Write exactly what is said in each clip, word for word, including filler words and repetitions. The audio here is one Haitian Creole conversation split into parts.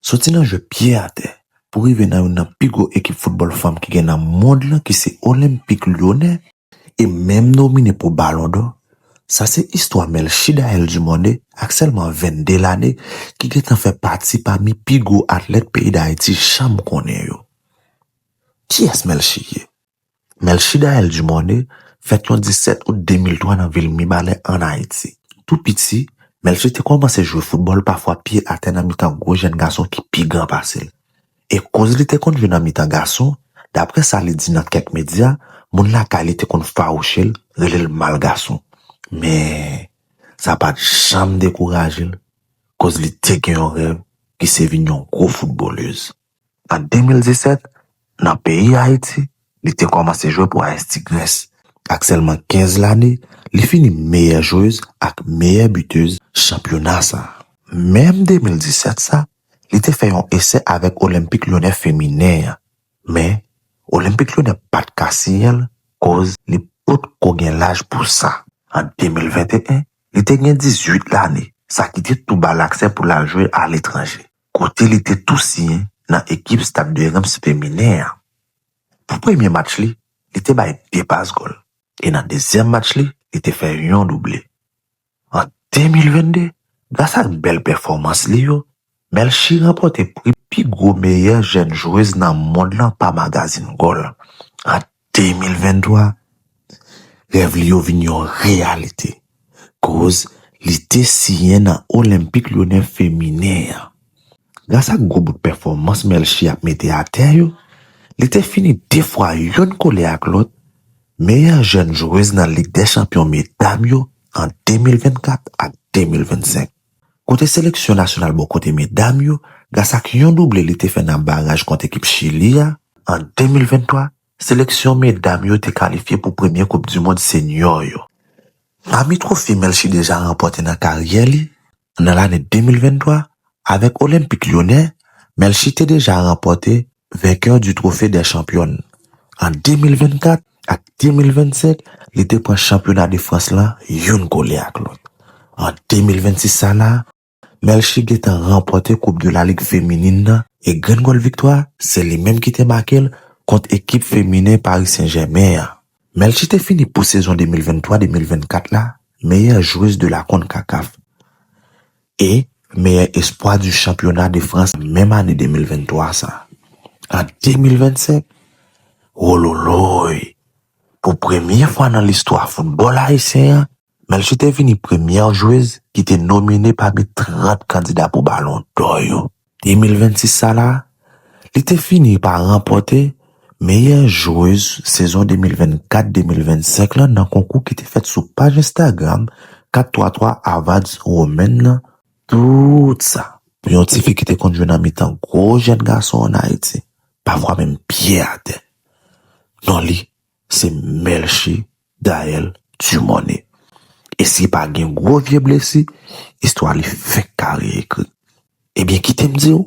Soti nan jwe pye atè pou rive nan youn nan pi gwo ekip foutbòl fanm ki gen nan mond lan, ki se Olympique Lyonnais, e menm nomine pou Ballon d'Or. Sa se istwa Melchie Daelle Dumornay, ak sèlman vennde lane, ki gentan fè pati pami pi gwo atlèt peyi Dayiti janm konnen yo. Kiyès Melchie ye? Melchie Daelle Dumornay fèt yon disèt out de mil twa nan vil Mibalè, ann Ayiti. Tou piti, Melchie te kòmanse jwe foutbòl, pafwa pye atè, nan mitan gwo jèn gason ki pi gran pase l. E koz li te konn jwe nan mitan gason, daprè sa li di nan kèk medya, moun lakay li te konn fawouche l, rele l mal gason. Men, sa pa t janm dekouraje l, koz li te gen yon rèv ki se vin yon gwo foutbolèz. An de mil disèt, nan peyi Ayiti, li te kòmanse jwe pou A S Tigresse. Ak sèlman kenz lane, li fini meyè jwez ak meyè bitez chanpyona sa a. Menm de mil disèt sa, li te fè yon esè avèk Olympique Lyonnais feminen an. Men, Olympique Lyonnais pa t ka siyen l, koz li potko gen laj pou sa. An de mil venteyen, li te gen dizuit lane, sa ki te tou ba l aksè pou l al jwe aletranje, kote li te tou siyen nan ekip Stade de Reims feminen an. Pou premye match li, li te bay de pas gòl, e nan dezyèm match li, li te fè yon double. An de mil vennde, gras ak bèl pèfòmans li yo, Melchie ranpòte pri pi gwo meyè jèn jwez nan mond lan pa magazin Goal. An de mil venntwa, rèv li yo vin yon reyalite, koz li te siyen nan Olympique Lyonnais feminen an. Gras ak gwo bout pèfòmans Melchie ap mete atè yo, li te fini de fwa youn kole ak lòt meyè jèn jwez nan Lig dè Chanpyon medam yo an de mil vennkat ak de mil vennsenk. Kote seleksyon nasyonal bò kote medam yo, gras ak yon double li te fè nan baraj kont ekip Chili a, an de mil venntwa, seleksyon medam yo te kalifye pou premye Koup di Mond senyò yo. Pami twofe Melchie deja ranpòte nan karyè li, nan lane de mil venntwa, avèk Olympique Lyonnais, Melchie te deja ranpòte Vainqueur du Trophée des Championnes. An de mil vennkat ak de mil vennsenk, li te pran chanpyona de Frans lan youn kole ak lòt. An de mil vennsis sa la, Melchie gentan ranpòte Coupe de la Ligue féminine nan, e grenn gòl viktwa, se li menm ki te make l kont ekip feminen Paris Saint-Germain an. Melchie te fini pou sezon de mil venntwa de mil vennkat la meyè jwez de la CONCACAF e meyè espwa di chanpyona de Frans menm ane de mil venntwa sa. An de mil vennsenk, wololoy, pou premye fwa nan listwa foutbòl ayisyen an, Melchie te vini premyè jwez ki te nomine pami trant kandida pou Balon dò yo. De mil vennsis sa la, li te fini pa ranpòte meyè jwez sezon de mil vennkat de mil vennsenk lan nan konkou ki te fèt sou paj Instagram kat twa twa Awards Women lan. Tout sa pou yon tifi ki te konn jwe nan mitan gwo jèn gason ann Ayiti, pafwa menm pye atè. Non li, se Melchie Daelle Dumornay. E si pa gen gwo vye blesi, istwa li fenk ka reyekri. Ebyen, kite m di w,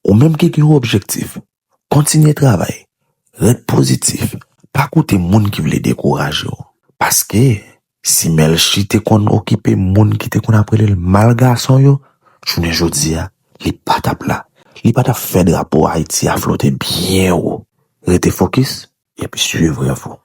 ou menm ki gen yon objektif, kontinye travay, ret pozitif, pa koute moun ki vle dekouraje w. Paske, si Melchie te konn okipe moun ki te konn ap rele l mal gason yo, jounen jodi a, li pa t ap la. Li pa t ap fè drapo Ayiti a flote byen wo. Rete fokis, epi swiv rèv ou.